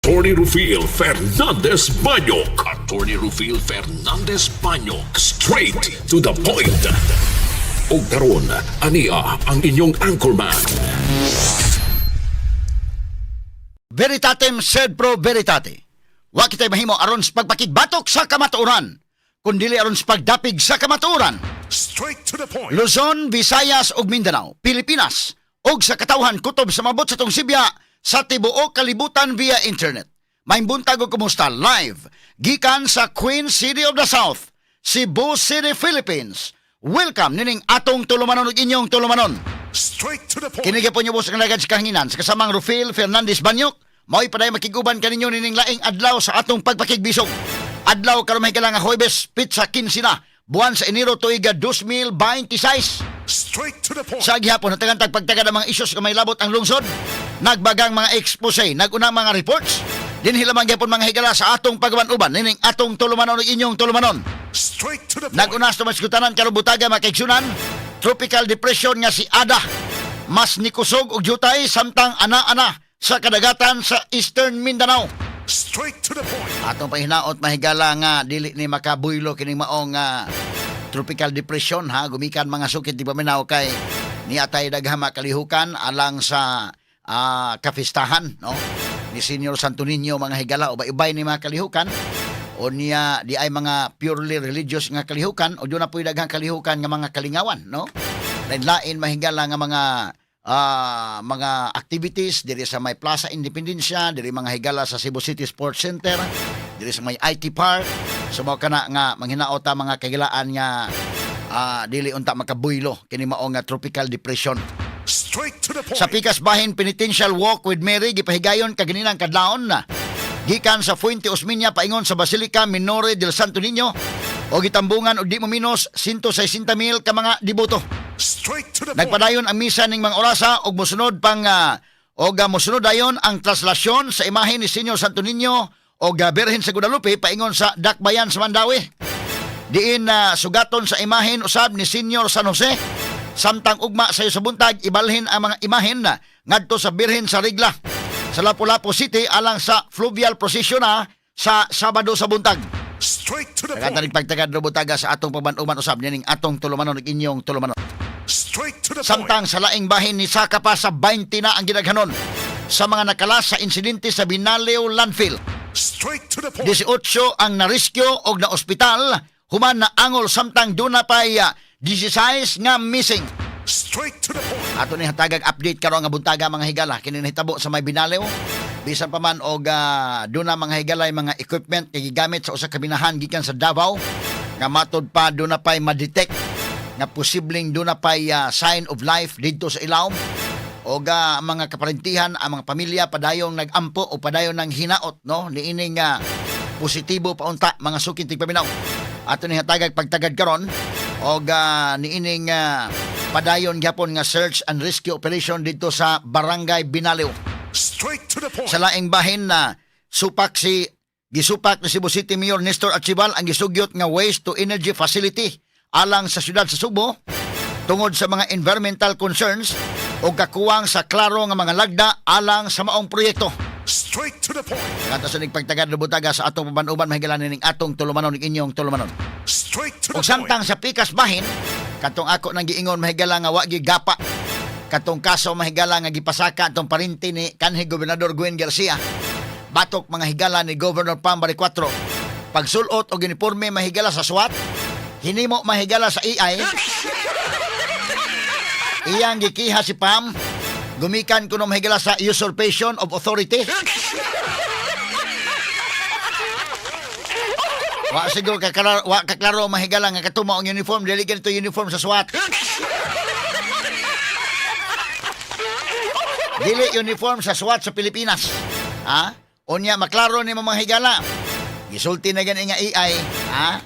Attorney Rufil Fernandez Banyok. Attorney Rufil Fernandez Banyok. Straight to the point. Og karon, ania ang inyong anchorman. Veritatem sed pro veritate. Wa kitay mahimo aron sa pagpakigbatok sa kamatuoran, kundili aron sa pagdapig sa kamatuoran. Straight to the point. Luzon, Visayas ug Mindanao, Pilipinas ug sa katawhan kutob sa mabot sa tong sibya sa tibuok kalibutan via internet. Maayong buntag ug kumusta live gikan sa Queen City of the South, Cebu City, Philippines. Welcome nining atong tulumanon ug inyong tulumanon. Straight to the point. Kini gyapon niyo sa kanagad sa kahanginan sa kasamang Rufil Fernandez Banyok. Mao'y paday makiguban kaninyo nining laing adlaw sa atong pagpakigbisog. Adlaw karon, may nga Huwebes, petsa 15 na, buwan sa Enero, tuiga 2026. Straight to the point. Sa gihapon, hatagan tag pagtagad ang mga isyos nga may labot ang lungsod. Nagbagang mga expose, nagunang mga reports. Dinhi lamang gyapon, mga higala, sa atong pagkaban-uban nining atong tulumanon ug inyong tulumanon. Straight to the point. Nag-unas tumasgutanan karong butaga, mga kaigsunan, tropical depression nga si Ada mas nikusog og jutay samtang ana-ana sa kadagatan sa Eastern Mindanao. Straight to the point. Atong pahinaot, mahigala, nga dili ni makabuylo kining maong tropical depression ha, gumikan mga suki tigpaminaw, kay niatay daghang kalihukan alang sa kapistahan, no, ni Senior Santo Niño, mga higala, o ibay ni mga kalihukan o niya di ay mga purely religious nga kalihukan o doon na po'y daghang kalihukan nga mga kalingawan, no, lain-lain, mahigala, nga mga activities diri sa may Plaza Independencia diri, mga higala, sa Cebu City Sports Center diri sa may IT Park. So mao kana nga manghinaot ta, mga kagilaan, nga dili unta makabuylo kini mao nga tropical depression. Straight to the point. Sa pikas bahin, penitential walk with Mary gipahigayon kaganinang kadlawon na gikan sa Fuente Osmeña paingon sa Basilica Minore del Santo Niño o gitambungan og di mo minos 160,000 ka mga deboto. Straight to the point. Nagpadayon ang misa ning mga orasa og mosunod pang og mosunod dayon ang traslasyon sa imahe ni Senyor Santo Niño og Birhen sa Guadalupe paingon sa Dakbayan sa Mandaue. Diin na sugaton sa imahen usab ni Senyor San Jose, samtang ugma sayo sa buntag ibalhin ang mga imahen na ngadto sa Birhen sa Regla sa Lapu-Lapu City alang sa fluvial procession na sa Sabado sa buntag. Straight to the Tagatan point. pagtagad butaga sa atong paban-uban usab nining atong tulumanon ug inyong tulumanon. Straight to the point. Samtang sa laing bahin, ni saka pa sa 20 na ang gidaghanon sa mga nakalas sa insidente sa Binaliw landfill. Straight to the point. 18 ang narescue og na ospital human na angol, samtang duna pay 16 nga missing. Straight to the point. Ato ni hatagag update karon nga buntaga, mga higala, kini nahitabo sa may Binaliw. Bisan pa man og duna, mga higala, mga equipment nga gigamit sa usa ka minahan gikan sa Davao nga matod pa duna pay ma-detect nga posibleng duna pay sign of life didto sa ilawom, og mga kaparentihan, ang mga pamilya padayong nagampo o padayon ng hinaot, no, niining positibo pa unta, mga suki tigpaminaw. Ato ni hatagag pagtagad karon og niining padayon gyapon nga search and rescue operation didto sa Barangay Binaliw. Straight to the point. Sa laing bahin na supak si gisupak ni Cebu City Mayor Nestor Archival ang gisugyot nga waste to energy facility alang sa syudad sa Sugbo tungod sa mga environmental concerns o kakuwang sa klaro nga mga lagda alang sa maong proyekto. Straight to the point. Kanta sa nagpagtagad butaga sa atong paban-uban, mahigalan, ning atong tulumanon ning inyong tulumanon. Straight to the Ug samtang point. sa pikas bahin, katong ako nang giingon, mahigala, nga wa gigapa katong kaso, mahigala, nga gipasaka atong parinti ni kanhi Gobernador Gwen Garcia batok, mga higala, ni Governor Pam Baricuatro. Pagsulot og uniforme, mahigala, sa SWAT, hinimo, mahigala, sa AI. Iyang gikiha si Pam gumikan kuno, mahigala, sa usurpation of authority. Wa siguro kaklaro, wa kaklaro, mahigala, nga katuma ang uniform, dili ganito uniform sa SWAT. Dili uniform sa SWAT sa Pilipinas. Ha? Unya maklaro ni mga higala. Gisulti na gani nga AI, ha?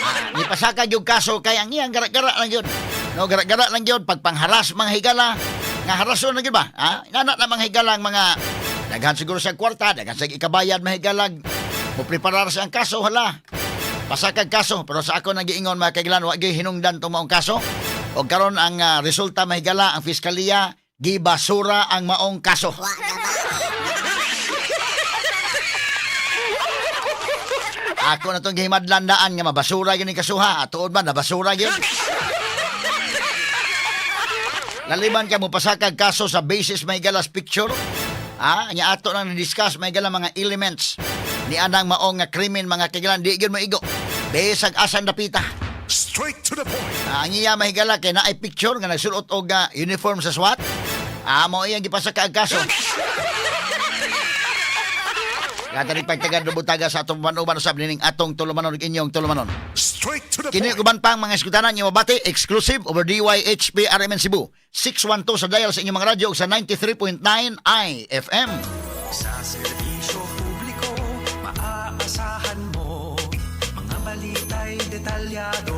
Ah, nipasaka gyud kaso kay ang iyang gara-gara lang yun. No, gara-gara lang yun pagpangharas, mga higala. Nga harason na gyud ba? Ha? Nana na, mga higala, ang mga daghan siguro sa kwarta, daghan sa ikabayad, mga higala. Mo preparar sa ang kaso, hala. Pasakag kaso, pero sa ako nagiingon, mga kagilan, wa gyud hinungdan tong maong kaso. Og karon ang resulta, mahigala, ang fiskalya gibasura ang maong kaso. Ako na itong gihimadlan daan nga mabasura gyud ni kasuha. Tuod ba, nabasura gyud? Laliban ka mo pasakag kaso sa basis, mga higala, sa picture. Ah, nya ato nang na-discuss, mga higala, mga elements ni anang maong nga krimen, mga kahigalaan, di gyud maigo. Bisag asan dapita. Straight to the point. Ah, ang iya, mga higala, kay naay picture nga nagsulot og uniform sa SWAT. Ah, mao iyang gipasaka ang kaso. Gata pagtagad butaga sa atong uban usab nining atong tulumanon ug inyong tulumanon. Straight to the Kini uban pang mga eskutanan nga mabati exclusive over DYHP RMN Cebu. 612 sa dial sa inyong mga radyo ug sa 93.9 IFM. Sa serbisyo publiko, maaasahan mo. Mga balita'y detalyado.